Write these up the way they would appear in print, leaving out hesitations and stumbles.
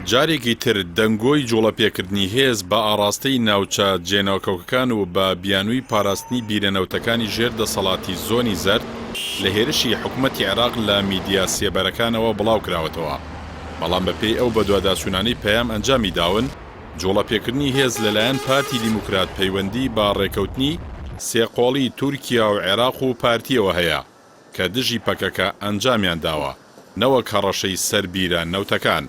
جارێکی تر دەنگۆی جوڵەپێکردنی هێز بە ئاڕاستەی ناوچە جێناکۆکەکان و بە بیانووی پاراستنی بیرە نەوتەکانی ژێر دەسەڵاتی زۆنی زەرد لە هێرشی حکومەتی عێراق لە میدیا سێبەرەکانەوە بڵاوکراوەتەوە، بەڵام بەپێی ئەو بەدواداچوونانەی پەیام ئەنجامی داون، جوڵەپێکردنی هێز لەلایەن پارتی دیموکرات پەیوەندی بە ڕێکەوتنی سێقۆڵی تورکیا و عێراق و پارتییەوە هەیە کە دژی پەکەکە ئەنجامیان داوە نەوەک هەڕەشەی سەر بیرە نەوتەکان.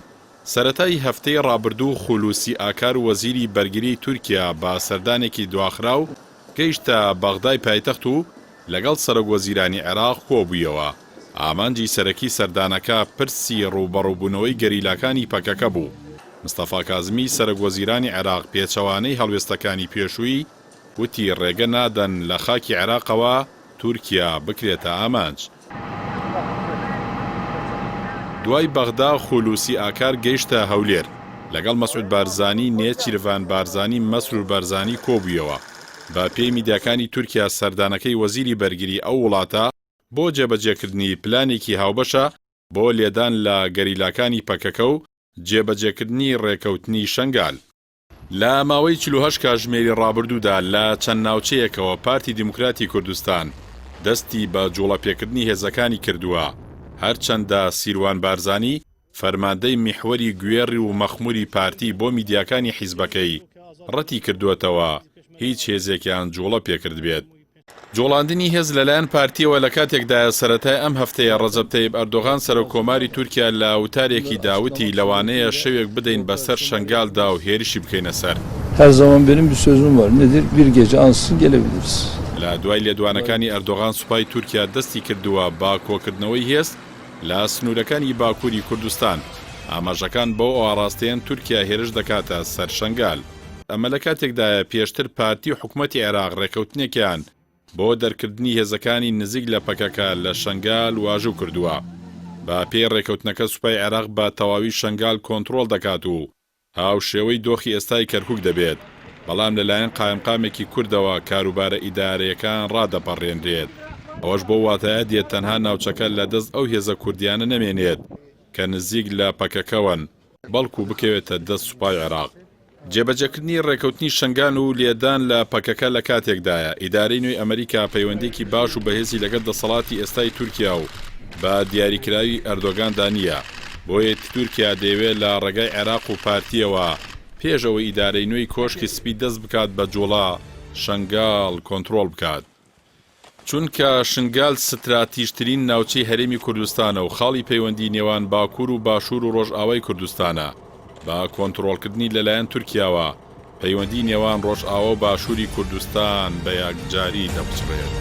سەرەتای هەفتەی ڕابردوو خولوسی ئاکار وەزیری بەرگریی تورکیا بە سەردانێکی دواخراو گەیشتە بەغدای پایتەخت و لەگەڵ سەرۆک وەزیرانی عێراق کۆبوویەوە، ئامانجی سەرەکی سەردانەکە پرسی ڕووبەڕووبوونەوەی گەریلاکانی پەکەکە بوو. مستەفا کازمی سەرۆک وەزیرانی عێراق پێچەوانەی هەڵوێستەکانی پێشووی وتی ڕێگە نادەن لە خاکی عێراقەوە تورکیا بکرێتە ئامانج. دوای بەغدا خولوسی ئاکار گەیشتە هەولێر، لەگەڵ مەسعود بارزانی، نێچیرڤان بارزانی، مەسرور بارزانی کۆبوویەوە. بە پێی میدیاکانی تورکیا سەردانەکەی وەزیری بەرگری ئەو وڵاتە بۆ جێبەجێکردنی پلانێکی هاوبەشە بۆ لێدان لە گەریلاکانی پەکەکە و جێبەجێکردنی ڕێکەوتنی شەنگال. لە ماوەی 48 کاژمێری ڕابردوودا لە چەند ناوچەیەکەوە پارتی دیموکراتی کوردستان دەستی بە جوڵەپێکردنی هێزەکانی کردووە، هەرچەندە سیروان بارزانی فەرماندەی میحوەری گوێڕ و مەخموری پارتی بۆ میدیاکانی حیزبەکەی ڕەتی کردووەتەوە هیچ هێزێکیان جوڵە پێکردبێت. جوڵاندنی هێز لەلایەن پارتییەوە لە کاتێکدایە سەرەتای ئەم هەفتەیە ڕەجەب تەیب ئەردۆغان سەرۆک کۆماری تورکیا لە وتارێکیدا وتی لەوانەیە شەوێک بدەین بەسەر شەنگالدا و هێرشی بکەینە سەر. Her zaman benim bir sözüm var. Nedir? Bir gece ansızın gelebiliriz. لە دوای لێدوانەکانی ئەردۆغان سوپای تورکیا دەستی کردووە بە کۆکردنەوەی هێز لە سنوورەکانی باکووری کوردستان، ئاماژەکان بەو ئاڕاستەیەن تورکیا هێرش دەکاتە سەر شەنگال. ئەمە لە کاتێکدایە پێشتر پارتی و حکومەتی عێراق رێکەوتنێکیان بۆ دەرکردنی هێزەکانی نزیک لە پەکەکە لە شەنگال واژوو کردووە. بە پێی رێکەوتنەکە سوپای عێراق بە تەواوی شەنگال کۆنتڕۆڵ دەکات و هاوشێوەی دۆخی ئێستای کەرکوک دەبێت، بەڵام لەلایەن قایمقامێکی کوردەوە کاروبارە ئیدارەیەکان ڕادەپەڕێنرێت، ئەوەش بەو واتایە دێت تەنها ناوچەکە لە دەست ئەو هێزە کوردیانە نەمێنێت کە نزیک لە پەکەکەوەن، بەڵکو بکەوێتە دەست سوپای عێراق. جێبەجێکردنی ڕێکەوتنی شەنگال و لێدان لە پەکەکە لە کاتێکدایە، ئیدارەی نوێی ئەمریکا پەیوەندییەکی باش و بەهێزی لەگەڵ دەسەڵاتی ئێستای تورکیا و بە دیاریکراوی ئەردۆگاندا نییە، بۆیە تورکیا دەیەوێت لە ڕێگای عێراق و پارتییەوە پێش ئەوەی ئیدارەی نوێی کۆشکی سپی دەست بکات بە جوڵە، شەنگال کۆنترۆڵ بکات. چونکە شنگال ستراتیژترین ناوچەی هەرێمی کوردستانە و خاڵی پەیوەندی نێوان باکوور و باشوور و ڕۆژئاوای کوردستانە، بە کۆنتڕۆڵکردنی لەلایەن تورکیاوە پەیوەندی نێوان ڕۆژئاوا و باشووری کوردستان بە یەکجاری دەپچڕێت.